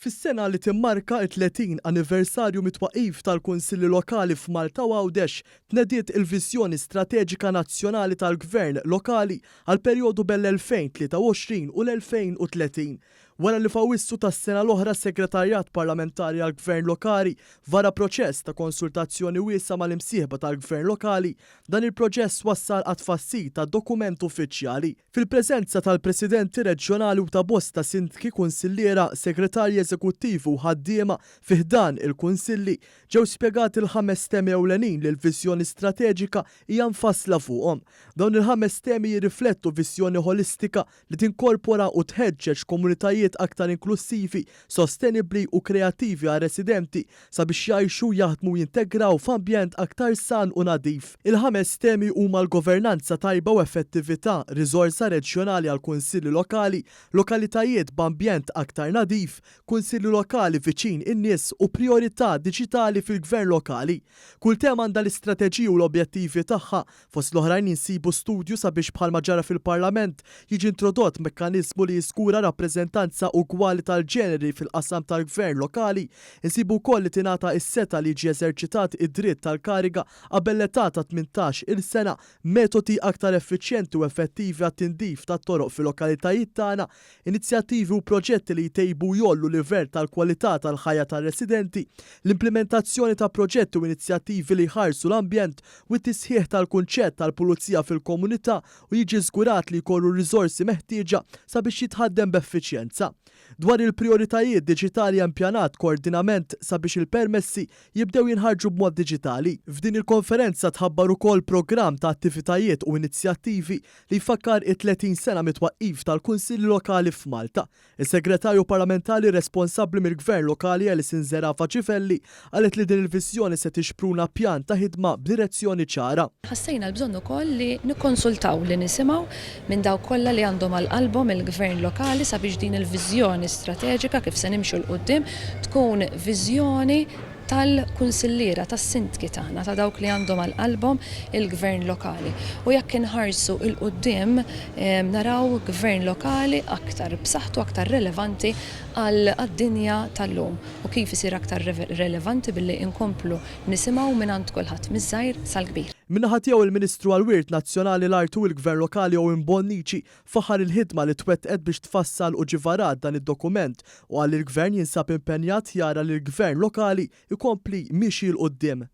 Fis-sena li timmarka t-30 anniversarju mit-twaqqif tal-Kunsilli Lokali f'Malta u Għawdex, tnediet il-Viżjoni Strateġika Nazzjonali tal-Gvern Lokali għall-perjodu bejn l-2023 u l-2030. Wara li f'Awwissu tas-sena l-oħra s-Segretarjat Parlamentari għall-Gvern Lokali vara proċess ta' konsultazzjoni wiesgħa mal-imsieħba tal-Gvern Lokali, dan il-proċess wassal għat-tfassil ta' dokument uffiċjali. Fil-preżenza tal-Presidenti Reġjonali u ta' bosta Sindki, Kunsilliera, Segretarji Eżekuttivi u ħaddiema fi ħdan il-Kunsilli, ġew spjegati l-ħames temi ewlenin li l-viżjoni strateġika hija mfassla fuqhom. Dawn il-ħames temi jirriflettu viżjoni ħolistika li tinkorpora u tħeġġeġ komunitajiet aktar inklussivi, sostenibbli u kreattivi għar-residenti sabiex jgħixu, jaħdmu u jintegraw f'ambjent aktar san u nadif. Il-ħames temi huma l-governanza tajba u effettività, riżorsa reġjonali għall-kunsilli lokali, lokalitajiet b'ambjent aktar nadif, kunsilli lokali viċin in-nies u prijorità diġitali fil-gvern lokali. Kull tema għandha l-istrateġiji u l-objettivi tagħha. Fost l-oħrajn insibu studju sabiex bħalma ġara fil-Parlament, jiġi introdott mekkaniżmu li jiżgura rappreżentanza ugwali tal-ġeneri fil-qasam tal-gvern lokali. Insibu wkoll li tingħata s-setgħa li jiġi eżerċitat id-dritt tal-kariga qabel l-età ta' 18 il sena, metodi aktar effiċjenti u effettivi għat-tindif tat-toroq fil-lokalitajiet tagħna, inizjattivi u proġetti li jtejbu u jgħollu livell tal-kwalità tal-ħajja tar-residenti, l-implimentazzjoni ta' proġetti u inizjattivi li jħarsu l-ambjent u t-tisħiħ tal-kunċett tal-pulizija fil-komunità u jiġi żgurat li jkollu r-riżorsi meħtieġa sabiex jitħaddem b'effiċjenza. Dwar il-prijoritajiet diġitali hemm pjanat koordinament sabiex il-permessi jibdew jinħarġu b'mod diġitali. F'din il-konferenza tħabbar ukoll programm ta' attivitajiet u inizjattivi li jfakkar it-30 sena mit-twaqqif tal-Kunsilli Lokali f'Malta. Is-Segretarju Parlamentari responsabbli mill-Gvern Lokali Alison Zerafa Cifelli qalet li din il-viżjoni se tixpruna pjan ta' ħidma b'direzzjoni ċara. Ħassejna l-bżonn ukoll li nikkonsultaw, li nisimgħu minn dawk kollha li għandhom għal qalbhom il-Gvern Lokali sabiex din il-viżjoni strateġika kif se nimxu 'l quddiem tkun viżjoni tal-kunsilliera, tas-sindki tagħna, ta' dawk li għandhom għal qalbhom il-gvern lokali. U jekk inħarsu 'l quddiem naraw gvern lokali aktar b'saħħtu, aktar relevanti għad-dinja tal-lum. U kif isir aktar relevanti billi nkomplu nisimgħu mingħand kulħadd, miż-żgħir sal-kbir. Min-naħa tiegħu il-Ministru għall-Wirt Nazzjonali, l-Art u l-Gvern Lokali Owen Bonnici faħħar il-ħidma li twettqet biex tfassal u ġie varat dan id-dokument u qal li l-Gvern jinsab impenjat jara li l-Gvern Lokali jkompli miexi 'l quddiem.